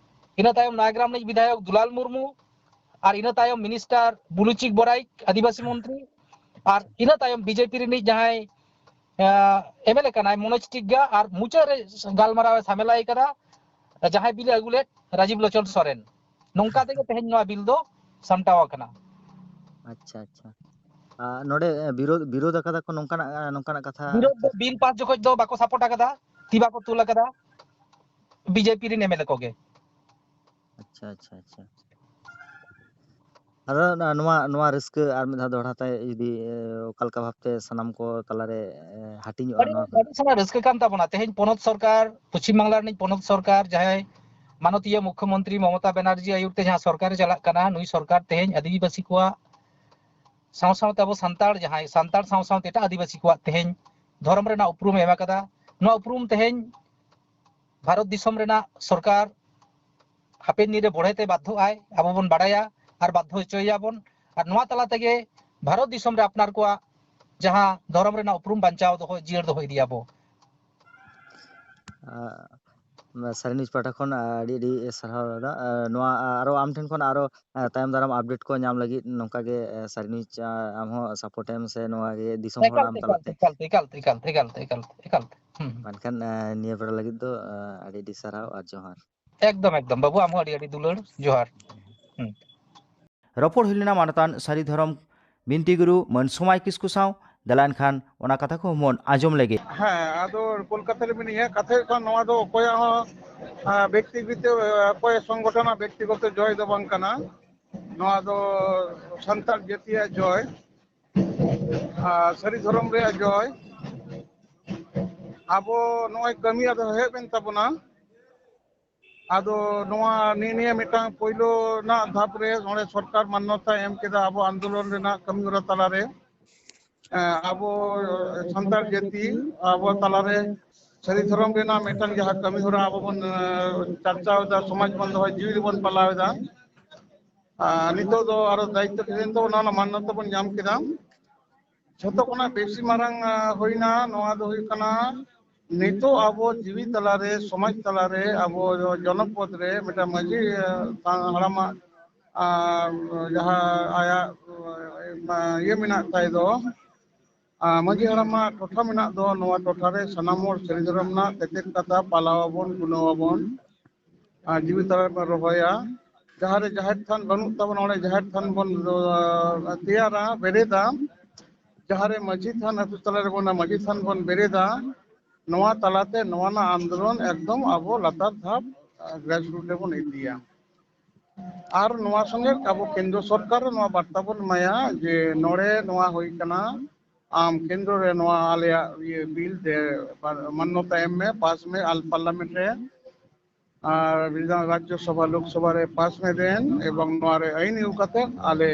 ᱤᱱᱟᱹ ᱛᱟᱭᱚᱢ ᱱᱚᱭᱟᱜᱨᱟᱢ ᱨᱤᱱᱤᱡ ᱵᱤᱫᱷᱟᱭᱚᱠ ᱫᱩᱞᱟᱞ ᱢᱩᱨᱢᱩ, ᱟᱨ ᱤᱱᱟᱹ ᱛᱟᱭᱚᱢ ᱢᱤᱱᱤᱥᱴᱟᱨ ᱵᱩᱞᱩᱪᱤᱠ ᱵᱚᱨᱟᱭᱤᱠ, ᱟᱹᱫᱤᱵᱟᱹᱥᱤ ᱢᱚᱱᱛᱨᱤ, ᱟᱨ ᱤᱱᱟᱹ ᱛᱟᱭᱚᱢ ᱵᱤᱡᱮᱯᱤ ᱨᱤᱱᱤᱡ ᱡᱟᱦᱟᱸᱭ ᱮᱢᱮᱞᱮ ᱠᱟᱱᱟᱭ ᱢᱚᱱᱳᱡᱽ ᱴᱤᱠᱜᱟ, ᱟᱨ ᱢᱩᱪᱟᱹᱫ ᱨᱮ ᱜᱟᱞᱢᱟᱨᱟᱣ ᱮ ᱥᱟᱢᱮᱞᱟᱭ ᱠᱟᱫᱟ ᱡᱟᱦᱟᱸᱭ ᱵᱤᱞ ᱮ ᱟᱹᱜᱩ ᱞᱮᱫ ᱨᱟᱡᱤᱵ ᱞᱳᱪᱚᱱ ᱥᱚᱨᱮᱱ᱾ ᱱᱚᱝᱠᱟ ᱛᱮᱜᱮ ᱛᱮᱦᱮᱧ ᱱᱚᱣᱟ ᱵᱤᱞ ᱫᱚ ᱥᱟᱢᱴᱟᱣ ᱟᱠᱟᱱᱟ᱾ ᱟᱪᱪᱷᱟ, ᱟᱪᱪᱷᱟ᱾ ᱟᱨ ᱱᱚᱰᱮ ᱵᱤᱨᱳᱫ, ᱵᱤᱨᱳᱫ ᱟᱠᱟᱫᱟ ᱠᱚ ᱱᱚᱝᱠᱟᱱᱟᱜ, ᱱᱚᱝᱠᱟᱱᱟᱜ ᱠᱟᱛᱷᱟ? ᱵᱤᱨᱳᱫ ᱫᱚ ᱵᱤᱞ ᱯᱟᱥ ᱡᱚᱠᱷᱚᱡ ᱫᱚ ᱵᱟᱠᱚ ᱥᱟᱯᱳᱨᱴ ᱟᱠᱟᱫᱟ, ᱛᱤ ᱵᱟᱠᱚ ᱛᱩᱞ ᱟᱠᱟᱫᱟ ᱵᱤᱡᱮᱯᱤ ᱨᱤᱱ ᱮᱢᱮᱞᱮ ᱠᱚᱜᱮ᱾ ᱟᱪᱪᱷᱟ, ᱟᱪᱪᱷᱟ, ᱟᱪᱪᱷᱟ᱾ ᱟᱫᱚ ᱱᱚᱣᱟ, ᱱᱚᱣᱟ ᱨᱟᱹᱥᱠᱟᱹ ᱟᱨ ᱢᱤᱫ ᱫᱷᱟᱣ ᱫᱚᱦᱲᱟ ᱛᱮ ᱡᱩᱫᱤ, ᱮ, ᱚᱠᱟ ᱞᱮᱠᱟ ᱵᱷᱟᱵᱛᱮ ᱥᱟᱱᱟᱢ ᱠᱚ ᱛᱟᱞᱟᱨᱮ, ᱮ, ᱦᱟᱹᱴᱤᱧᱚᱜᱼᱟ ᱟᱹᱰᱤ, ᱱᱚᱣᱟ ᱠᱚ? ᱟᱹᱰᱤ ᱥᱟᱨᱟ ᱨᱟᱹᱥᱠᱟᱹ ᱠᱟᱱ ᱛᱟᱵᱚᱱᱟ᱾ ᱛᱮᱦᱮᱧ ᱯᱚᱱᱚᱛ ᱥᱚᱨᱠᱟᱨ, ᱯᱚᱪᱷᱤᱢ ᱵᱟᱝᱞᱟ ᱨᱤᱱᱤᱡ ᱯᱚᱱᱚᱛ ᱥᱚᱨᱠᱟᱨ ᱡᱟᱦᱟᱸᱭ ᱢᱟᱱᱚᱛᱤᱭᱟᱹ ᱢᱩᱠᱷᱭᱚᱢᱚᱱᱛᱨᱤ ᱢᱚᱢᱚᱛᱟ ᱵᱮᱱᱟᱨᱡᱤ ᱟᱹᱭᱩᱨ ᱛᱮ ᱡᱟᱦᱟᱸ ᱥᱚᱨᱠᱟᱨ ᱮ ᱪᱟᱞᱟᱜ ᱠᱟᱱᱟ, ᱱᱩᱭ ᱥᱚᱨᱠᱟᱨ ᱛᱮᱦᱮᱧ ᱟᱹᱫᱤᱵᱟᱹᱥᱤ ᱠᱚᱣᱟᱜ ᱥᱟᱶ ᱥᱟᱶᱛᱮ ᱟᱵᱚ ᱥᱟᱱᱛᱟᱲ ᱡᱟᱦᱟᱸᱭ, ᱥᱟᱱᱛᱟᱲ ᱥᱟᱶ ᱥᱟᱶᱛᱮ ᱮᱴᱟᱜ ᱟᱹᱫᱤᱵᱟᱹᱥᱤ ᱠᱚᱣᱟᱜ ᱛᱮᱦᱮᱧ ᱫᱷᱚᱨᱚᱢ ᱨᱮᱱᱟᱜ ᱩᱯᱨᱩᱢ ᱮ ᱮᱢ ᱟᱠᱟᱫᱟ᱾ ᱱᱚᱣᱟ ᱩᱯᱨᱩᱢ ᱛᱮᱦᱮᱧ ᱵᱷᱟᱨᱚᱛ ᱫᱤᱥᱚᱢ ᱨᱮᱱᱟᱜ ᱥᱚᱨᱠᱟᱨ ᱦᱟᱯᱮᱱ ᱫᱤᱱ ᱨᱮ ᱵᱚᱲᱦᱮ ᱛᱮ ᱵᱟᱫᱽᱫᱷᱚᱜ ᱟᱭ, ᱟᱵᱚ ᱵᱚᱱ ᱵᱟᱲᱟᱭᱟ ᱟᱨ ᱵᱟᱫᱽᱫᱷᱚ ᱦᱚᱪᱚᱭᱮᱭᱟᱵᱚᱱ᱾ ᱟᱨ ᱱᱚᱣᱟ ᱛᱟᱞᱟ ᱛᱮᱜᱮ ᱵᱷᱟᱨᱚᱛ ᱫᱤᱥᱚᱢ ᱨᱮ ᱟᱯᱱᱟᱨ ᱠᱚᱣᱟᱜ ᱡᱟᱦᱟᱸ ᱫᱷᱚᱨᱚᱢ ᱨᱮᱱᱟᱜ ᱩᱯᱨᱩᱢ ᱵᱟᱧᱪᱟᱣ ᱫᱚᱦᱚ, ᱡᱤᱭᱟᱹᱲ ᱫᱚᱦᱚ ᱤᱫᱤᱭᱟᱵᱚ᱾ ᱟᱸ, ᱥᱟᱹᱨᱤ ᱱᱤᱭᱩᱡᱽ ᱯᱟᱦᱴᱟ ᱠᱷᱚᱱ ᱟᱹᱰᱤ ᱟᱹᱰᱤ ᱥᱟᱨᱦᱟᱣ ᱫᱟᱫᱟ᱾ ᱟᱸ, ᱱᱚᱣᱟ ᱟᱨᱚ ᱟᱢ ᱴᱷᱮᱱ ᱠᱷᱚᱱ ᱟᱨᱚ, ᱟᱸ, ᱛᱟᱭᱚᱢ ᱫᱟᱨᱟᱢ ᱟᱯᱰᱮᱴ ᱠᱚ ᱧᱟᱢ ᱞᱟᱹᱜᱤᱫ ᱱᱚᱝᱠᱟ ᱜᱮ, ᱟᱸ, ᱥᱟᱹᱨᱤ ᱱᱤᱭᱩᱡᱽ, ᱟᱸ, ᱟᱢ ᱦᱚᱸ ᱥᱟᱯᱳᱨᱴ ᱮᱢ ᱥᱮ ᱱᱚᱣᱟ ᱜᱮ ᱫᱤᱥᱚᱢ ᱦᱚᱲ ᱮᱠᱟᱞ ᱟᱢ ᱛᱮ, ᱮᱠᱟᱞ ᱛᱟᱞᱟᱛᱮ᱾ ᱛᱮ, ᱮᱠᱟᱞ ᱛᱮ, ᱮᱠᱟᱞ ᱛᱮ, ᱮᱠᱟᱞ ᱛᱮ, ᱮᱠᱟᱞ ᱛᱮ, ᱮᱠᱟᱞ ᱛᱮ᱾ ᱦᱩᱸ, ᱦᱩᱸ᱾ ᱢᱮᱱᱠᱷᱟᱱ, ᱟᱸ, ᱱᱤᱭᱟᱹ ᱵᱮᱲᱟ ᱞᱟᱹᱜᱤᱫ ᱫᱚ, ᱟᱸ, ᱟᱹᱰᱤ ᱟᱹᱰᱤ ᱥᱟᱨᱦᱟᱣ ᱟᱨ ᱡᱚᱦᱟᱨ᱾ ᱮᱠᱫᱚᱢ, ᱮᱠᱫᱚᱢ ᱵᱟᱹᱵᱩ, ᱟᱢ ᱦᱚᱸ ᱟᱹᱰᱤ ᱟᱹᱰᱤ ᱫᱩᱞᱟᱹᱲ, ᱡᱚᱦᱟᱨ᱾ ᱦᱩᱸ᱾ ᱨᱚᱯᱚᱲ ᱦᱩᱭ ᱞᱮᱱᱟ ᱢᱟᱱᱚᱛᱟᱱ ᱥᱟᱹᱨᱤ ᱫᱷᱚᱨᱚᱢ ᱵᱤᱱᱛᱤ ᱜᱩᱨᱩ ᱢᱟᱹᱱ ᱥᱚᱢᱟᱭ ᱠᱤᱥᱠᱩ ᱥᱟᱶ᱾ ᱫᱮᱞᱟ ᱮᱱᱠᱷᱟᱱ ᱚᱱᱟ ᱠᱟᱛᱷᱟ ᱠᱚᱦᱚᱸ ᱵᱚᱱ ᱟᱸᱡᱚᱢ ᱞᱮᱜᱮ᱾ ᱦᱮᱸ, ᱟᱫᱚ ᱠᱳᱞᱠᱟᱛᱟ ᱨᱮ ᱢᱤᱱᱟᱹᱧᱟ᱾ ᱠᱟᱛᱷᱟ ᱦᱩᱭᱩᱜ ᱠᱟᱱᱟ, ᱱᱚᱣᱟ ᱫᱚ ᱚᱠᱚᱭᱟᱜ ᱦᱚᱸ, ᱟᱸ, ᱵᱮᱠᱛᱤᱜᱚᱛᱚ, ᱟᱸ, ᱚᱠᱚᱭ ᱥᱚᱝᱜᱚᱴᱷᱚᱱᱟᱜ ᱵᱮᱠᱛᱤᱜᱚᱛᱚ ᱡᱚᱭ ᱫᱚ ᱵᱟᱝ ᱠᱟᱱᱟ᱾ ᱱᱚᱣᱟ ᱫᱚ ᱥᱟᱱᱛᱟᱲ ᱡᱟᱹᱛᱤᱭᱟᱜ ᱡᱚᱭ, ᱟᱨ ᱥᱟᱹᱨᱤ ᱫᱷᱚᱨᱚᱢ ᱨᱮᱭᱟᱜ ᱡᱚᱭ᱾ ᱟᱵᱚ ᱱᱚᱜᱼᱚᱭ ᱠᱟᱹᱢᱤ ᱟᱫᱚ ᱦᱮᱡ ᱮᱱ ᱛᱟᱵᱚᱱᱟ᱾ ᱟᱫᱚ ᱱᱚᱣᱟ ᱱᱤᱭᱟᱹ, ᱱᱤᱭᱟᱹ ᱢᱤᱫᱴᱟᱝ ᱯᱳᱭᱞᱳ ᱨᱮᱱᱟᱜ ᱫᱷᱟᱯ ᱨᱮ ᱱᱚᱰᱮ ᱥᱚᱨᱠᱟᱨ ᱢᱟᱱᱱᱚᱛᱟ ᱮᱢ ᱠᱮᱫᱟ ᱟᱵᱚ ᱟᱱᱫᱳᱞᱚᱱ ᱨᱮᱱᱟᱜ ᱠᱟᱹᱢᱤ ᱦᱚᱨᱟ ᱛᱟᱞᱟᱨᱮ᱾ ᱮᱸ, ᱟᱵᱚ ᱥᱟᱱᱛᱟᱲ ᱡᱟᱹᱛᱤ ᱟᱵᱚ ᱛᱟᱞᱟᱨᱮ ᱥᱟᱹᱨᱤ ᱫᱷᱚᱨᱚᱢ ᱨᱮᱱᱟᱜ ᱢᱤᱫᱴᱟᱝ ᱡᱟᱦᱟᱸ ᱠᱟᱹᱢᱤ ᱦᱚᱨᱟ ᱟᱵᱚ ᱵᱚᱱ, ᱮᱸ, ᱪᱟᱨᱪᱟᱣ ᱮᱫᱟ, ᱥᱚᱢᱟᱡᱽ ᱵᱚᱱ ᱫᱚᱦᱚᱭ, ᱡᱤᱣᱤ ᱨᱮᱵᱚᱱ ᱯᱟᱞᱟᱣ ᱮᱫᱟ᱾ ᱟᱨ ᱱᱤᱛᱚᱜ ᱫᱚ ᱟᱨᱚ ᱫᱟᱭᱤᱛᱛᱚ ᱛᱟᱦᱮᱸᱭᱮᱱ ᱛᱟᱵᱚᱱᱟ, ᱚᱱᱟ ᱢᱟᱱᱱᱚᱛᱟ ᱵᱚᱱ ᱧᱟᱢ ᱠᱮᱫᱟ᱾ ᱡᱷᱚᱛᱚ ᱠᱷᱚᱱᱟᱜ ᱵᱮᱥᱤ ᱢᱟᱨᱟᱝ, ᱟᱸ, ᱦᱩᱭᱱᱟ ᱱᱚᱣᱟ ᱫᱚ ᱦᱩᱭᱩᱜ ᱠᱟᱱᱟ, ᱱᱤᱛᱚᱜ ᱟᱵᱚ ᱡᱤᱣᱤ ᱛᱟᱞᱟᱨᱮ, ᱥᱚᱢᱟᱡᱽ ᱛᱟᱞᱟᱨᱮ, ᱟᱵᱚ ᱡᱚᱱᱚᱯᱚᱫ ᱨᱮ ᱢᱤᱫᱴᱟᱝ ᱢᱟᱹᱡᱷᱤ, ᱟᱸ, ᱦᱟᱲᱟᱢᱟᱜ, ᱟᱸ, ᱡᱟᱦᱟᱸ ᱟᱭᱟᱜ, ᱟᱸ, ᱤᱭᱟᱹ ᱢᱮᱱᱟᱜ ᱛᱟᱭ ᱫᱚ, ᱟᱸ, ᱢᱟᱹᱡᱷᱤ ᱦᱟᱲᱟᱢᱟᱜ ᱴᱚᱴᱷᱟ ᱢᱮᱱᱟᱜ ᱫᱚ, ᱱᱚᱣᱟ ᱴᱚᱴᱷᱟ ᱨᱮ ᱥᱟᱱᱟᱢ ᱦᱚᱲ ᱥᱟᱹᱨᱤ ᱫᱷᱚᱨᱚᱢ ᱨᱮᱱᱟᱜ ᱛᱮᱛᱮᱫ ᱠᱟᱛᱷᱟ ᱯᱟᱞᱟᱣ ᱟᱵᱚᱱ, ᱜᱩᱱᱟᱹᱣ ᱟᱵᱚᱱ᱾ ᱟᱨ ᱡᱤᱣᱤ ᱛᱟᱞᱟ ᱨᱮᱵᱚᱱ ᱨᱚᱦᱚᱭᱟ᱾ ᱡᱟᱦᱟᱸ ᱨᱮ ᱡᱟᱦᱮᱨ ᱛᱷᱟᱱ ᱵᱟᱹᱱᱩᱜ ᱛᱟᱵᱚᱱᱟ, ᱚᱸᱰᱮ ᱡᱟᱦᱮᱨ ᱛᱷᱟᱱ ᱵᱚᱱ, ᱟᱸ, ᱛᱮᱭᱟᱨᱟ, ᱵᱮᱨᱮᱫᱟ᱾ ᱡᱟᱦᱟᱸ ᱨᱮ ᱢᱟᱹᱡᱷᱤ ᱛᱷᱟᱱ ᱟᱹᱛᱩ ᱛᱟᱞᱟ ᱨᱮ ᱵᱚᱱᱟ, ᱢᱟᱹᱡᱷᱤ ᱛᱷᱟᱱ ᱵᱚᱱ ᱵᱮᱨᱮᱫᱟ᱾ ᱱᱚᱣᱟ ᱛᱟᱞᱟᱛᱮ ᱱᱚᱣᱟ ᱨᱮᱱᱟᱜ ᱟᱱᱫᱳᱞᱚᱱ ᱮᱠᱫᱚᱢ ᱟᱵᱚ ᱞᱟᱛᱟᱨ ᱫᱷᱟᱯ, ᱟᱸ, grassroot ᱨᱮᱵᱚᱱ ᱤᱫᱤᱭᱟ᱾ ᱟᱨ ᱱᱚᱣᱟ ᱥᱚᱸᱜᱮ ᱟᱵᱚ ᱠᱮᱱᱫᱨᱚ ᱥᱚᱨᱠᱟᱨ ᱱᱚᱣᱟ ᱵᱟᱨᱛᱟ ᱵᱚᱱ ᱮᱢᱟᱭᱟ ᱡᱮ ᱱᱚᱰᱮ ᱱᱚᱣᱟ ᱦᱩᱭ ᱠᱟᱱᱟ, ᱟᱢ ᱠᱮᱱᱫᱨᱚ ᱨᱮ ᱱᱚᱣᱟ ᱟᱞᱮᱭᱟᱜ ᱤᱭᱟᱹ ᱵᱤᱞ ᱛᱮ ᱢᱟᱱᱱᱚᱛᱟ ᱮᱢ ᱢᱮ, ᱯᱟᱥ ᱢᱮ, ᱟᱞ ᱯᱟᱨᱞᱟᱢᱮᱱᱴ ᱨᱮ᱾ ᱟᱨ ᱵᱤᱫᱷᱟᱱ, ᱨᱟᱡᱽᱡᱚ ᱥᱚᱵᱷᱟ, ᱞᱳᱠ ᱥᱚᱵᱷᱟ ᱨᱮ ᱯᱟᱥ ᱢᱮ ᱫᱮᱱ, ᱮᱵᱚᱝ ᱱᱚᱣᱟ ᱨᱮ ᱟᱹᱭᱤᱱ ᱟᱹᱜᱩ ᱠᱟᱛᱮ ᱟᱞᱮ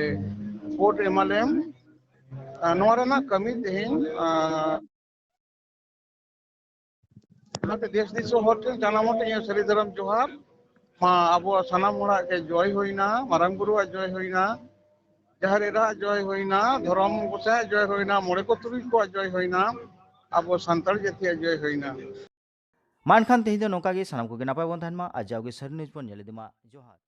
ᱠᱳᱨᱴ ᱮᱢᱟᱞᱮᱢ᱾ ᱟᱨ ᱱᱚᱣᱟ ᱨᱮᱱᱟᱜ ᱠᱟᱹᱢᱤ ᱛᱮᱦᱮᱧ, ᱟᱨ ᱚᱱᱟᱛᱮ ᱫᱮᱥ ᱫᱤᱥᱚᱢ ᱦᱚᱲ ᱴᱷᱮᱱ ᱥᱟᱱᱟᱢ ᱦᱚᱲ ᱴᱷᱮᱱ ᱤᱧᱟᱹᱜ ᱥᱟᱹᱨᱤ ᱫᱷᱚᱨᱚᱢ ᱡᱚᱦᱟᱨ᱾ ᱢᱟ ᱟᱵᱚᱣᱟᱜ ᱥᱟᱱᱟᱢ ᱦᱚᱲᱟᱜ ᱜᱮ ᱡᱚᱭ ᱦᱩᱭᱱᱟ, ᱢᱟᱨᱟᱝ ᱵᱩᱨᱩᱣᱟᱜ ᱡᱚᱭ ᱦᱩᱭᱱᱟ᱾ ᱡᱟᱦᱮᱨ ᱮᱨᱟᱣᱟᱜ ᱡᱚᱭ ᱦᱩᱭᱱᱟ, ᱫᱷᱚᱨᱚᱢ ᱜᱚᱸᱥᱟᱭᱟᱜ ᱡᱚᱭ ᱦᱩᱭᱱᱟ, ᱢᱚᱬᱮ ᱠᱚ ᱛᱩᱨᱩᱭ ᱠᱚᱣᱟᱜ ᱡᱚᱭ ᱦᱩᱭᱱᱟ, ᱟᱵᱚ ᱥᱟᱱᱛᱟᱲ ᱡᱟᱹᱛᱤᱭᱟᱜ ᱡᱚᱭ ᱦᱩᱭᱱᱟ᱾ ᱢᱟ ᱮᱱᱠᱷᱟᱱ ᱛᱮᱦᱮᱧ ᱫᱚ ᱱᱚᱝᱠᱟ ᱜᱮ, ᱥᱟᱱᱟᱢ ᱠᱚᱜᱮ ᱱᱟᱯᱟᱭ ᱵᱚᱱ ᱛᱟᱦᱮᱱ ᱢᱟ ᱟᱨ ᱡᱟᱣᱜᱮ ᱥᱟᱹᱨᱤ ᱱᱤᱭᱩᱡᱽ ᱵᱚᱱ ᱧᱮᱞ ᱤᱫᱤ ᱢᱟ᱾ ᱡᱚᱦᱟᱨ᱾